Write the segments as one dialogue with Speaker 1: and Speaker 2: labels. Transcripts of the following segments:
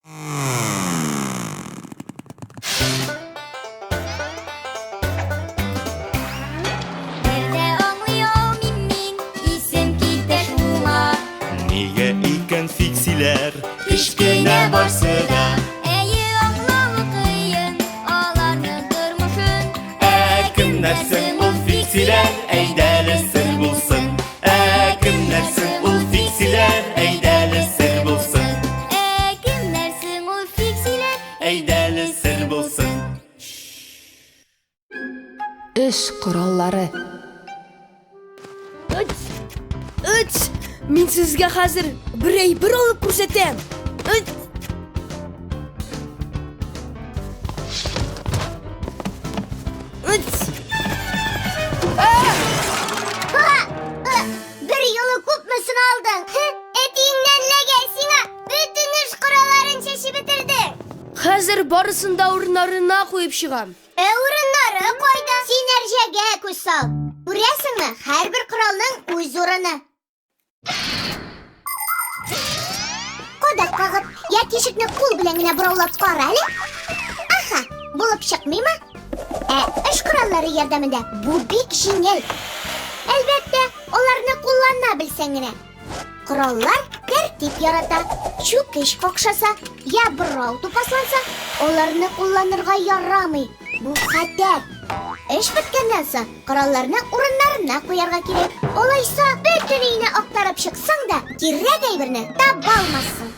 Speaker 1: Бер дә аңлый алмыйм мин, исем китә шуңа.
Speaker 2: Нигә икән фиксиләр кечкенә барсы да?
Speaker 1: Әйе, аңлавы кыен аларның тормышын.
Speaker 2: Ә кемнәр соң ул фиксиләр? Әйдәле сер булсын. Ә кемнәр соң ул фиксиләр? Әйдәле сер булсын.
Speaker 1: Ә кемнәр соң ул фиксиләр?
Speaker 2: Әйдәле сер булсын.
Speaker 3: Эш кораллары.
Speaker 4: Өт! Өт! Мин сезгә хәзер бер әйбер алып күрсәтәм. Өт! Өт!
Speaker 5: Бер юлы күпмесен алдың? Әтиеңнән ләгә сиңа бөтен эш коралларын чәчеп бетердең.
Speaker 4: Хәзер барысын да урыннарына куеп чыгам.
Speaker 5: Ә урыннары кайда? Син әрҗәгә күз сал. Күрәсеңме, һәрбер коралның үз урыны. Кадак кагып, я тишекне кул белән генә бораулап кара әле. Аха, булып чыкмыймы? Ә эш кораллары ярдәмендә бу бик җиңел. Әлбәттә, аларны куллана белсәң генә. Кораллар тәртип ярата. Чүкеч какшаса, я борау тупасланса, аларны кулланырга ярамый. Бу хәтәр. Эш беткәннән соң коралларны урыннарына куярга кирәк. Алайса, бөтен өйне актарып чыксаң да, кирәк әйберне таба алмассың.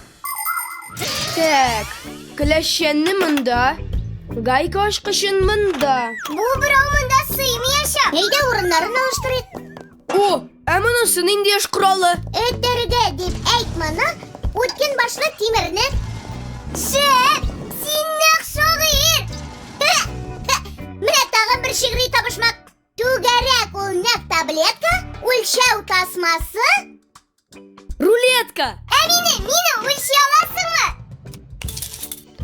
Speaker 4: Так, келәшчәнне монда, гайка ачкычын монда.
Speaker 5: Бу берәү монда сыймыячак. Әйдә урыннарын алыштырыйк.
Speaker 4: О, ә монысы нинди эш коралы?
Speaker 5: Өтерге дип әйт моны, үткен башлы тимерне. Шәп! Син нәкъ шагыйрь! Менә тагын бер шигъри табышмак. Түгәрәк ул нәкъ таблетка, үлчәү тасмасы.
Speaker 4: Рулетка!
Speaker 5: Ә мине, мине үлчи аласыңмы?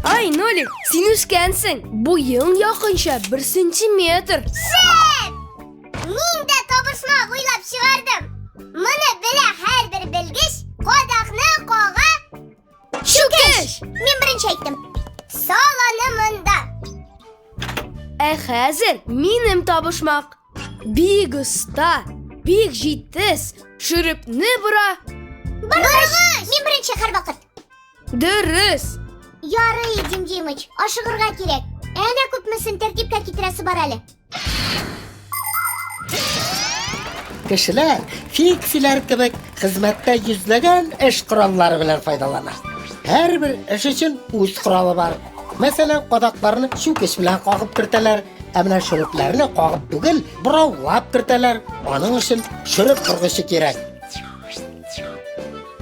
Speaker 4: Ай, Нолик, син үскәнсең. Буең якынча бер сантиметр.
Speaker 5: Шәп! Мин дә табышмак уйлап чыгардым. Моны белә һәрбер белгеч, кадакны кага.
Speaker 4: Чүкеч!
Speaker 5: Мин беренче әйттем. Сал аны монда.
Speaker 4: Ә хәзер минем табышмак. Бик оста, бик җитез, шөрепне бора.
Speaker 5: Боргыч! Мин беренче һәрвакыт.
Speaker 4: Дөрес!
Speaker 5: Ярый, Дим Димыч, ашыгырга кирәк. Әнә күпмесен тәртипкә китерәсе бар әле.
Speaker 6: Кешеләр фиксиләр кебек хезмәттә йөзләгән эш кораллары белән файдалана. Һәрбер эш өчен үз коралы бар. Мәсәлән, кадакларны чүкеч белән кагып кертәләр, ә менә шөрепләрне кагып түгел, бораулап кертәләр. Аның өчен шөреп боргычы кирәк.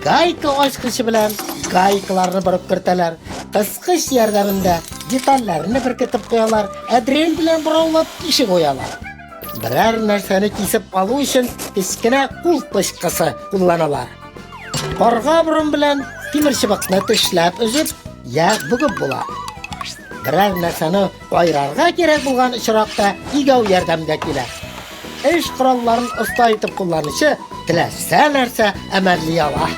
Speaker 6: Гайка ачкычы белән гайкаларны борып кертәләр. Кыскыч ярдәмендә детальләрне беркетеп куялар, ә дрель белән бораулап тишек куялар. Берәр нәрсәне кисеп алу өчен кечкенә кул пычкысы кулланалар. Карга борын белән тимер чыбыкны тешләп өзеп, я бөгеп була. Берәр нәрсәне кайрарга кирәк булган очракта игәү ярдәмгә килә. Эш коралларын оста итеп кулланучы теләсә нәрсә әмәлли ала.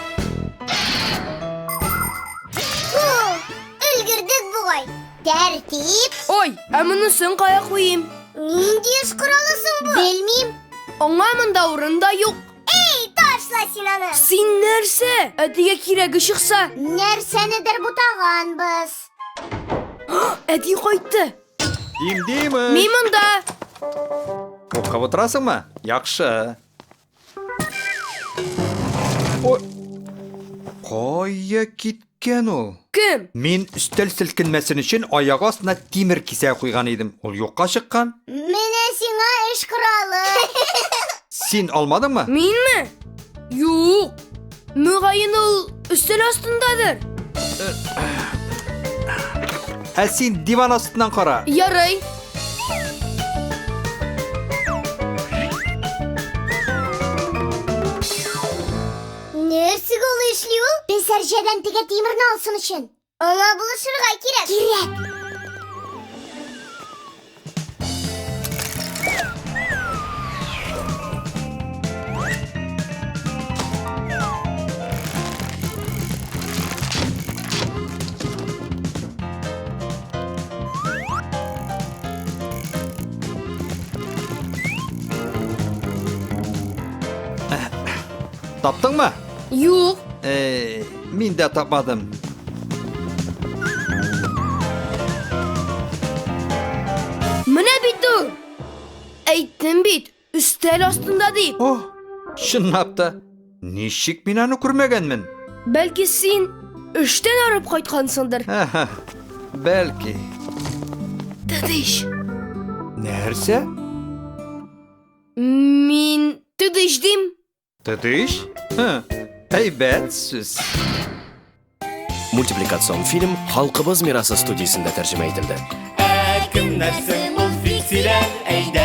Speaker 5: Өлгердек бугай. Тәртип.
Speaker 4: Ой, ә монысын кая куйыйм?
Speaker 5: Нинди эш коралы соң бу? Белмим.
Speaker 4: Аңа монда урын да юк.
Speaker 5: Эй, ташла син аны.
Speaker 4: Син нәрсә? Әтигә кирәге чыкса?
Speaker 5: Нәрсәнедер бутаганбыз.
Speaker 4: Әти кайтты.
Speaker 7: Дим Димыч!
Speaker 4: Мин монда.
Speaker 7: Укып утырасыңмы? Яхшы. Ой. Кая киткән ул?
Speaker 4: Кем?
Speaker 7: Мин өстәл селкенмәсен өчен аяк астына тимер кисә куйган идем. Ул юкка чыккан.
Speaker 5: Менә сиңа эш коралы.
Speaker 7: Син алмадыңмы?
Speaker 4: Минме? Юк. Мөгаен ул өстәл астындадыр.
Speaker 7: Ә син диван астыннан кара.
Speaker 4: Ярый.
Speaker 5: Нәрсәгә ул эшли ул? Без әрҗәдән теге тимерне алсын өчен. Аңа булышырга кирәк. Кирәк.
Speaker 7: Таптыңмы?
Speaker 4: Юк.
Speaker 7: Эй, мин дә тапмадым.
Speaker 4: Менә бит ул. Әйттем бит, өстәл астында дип.
Speaker 7: О, чынлап та. Ничек мин аны күрмәгәнмен?
Speaker 4: Бәлки син эштән арып кайткансыңдыр.
Speaker 7: Әһә, бәлки.
Speaker 4: Тыдыш.
Speaker 7: Нәрсә?
Speaker 4: Мин тыдыш дим.
Speaker 7: Тыдыш? Һы, әйбәт сүз.
Speaker 8: Мультипликацион фильм Халкыбыз мирасы студиясендә тәрҗемә ителде.
Speaker 2: Ә кемнәр соң ул фиксиләр? Әйдә.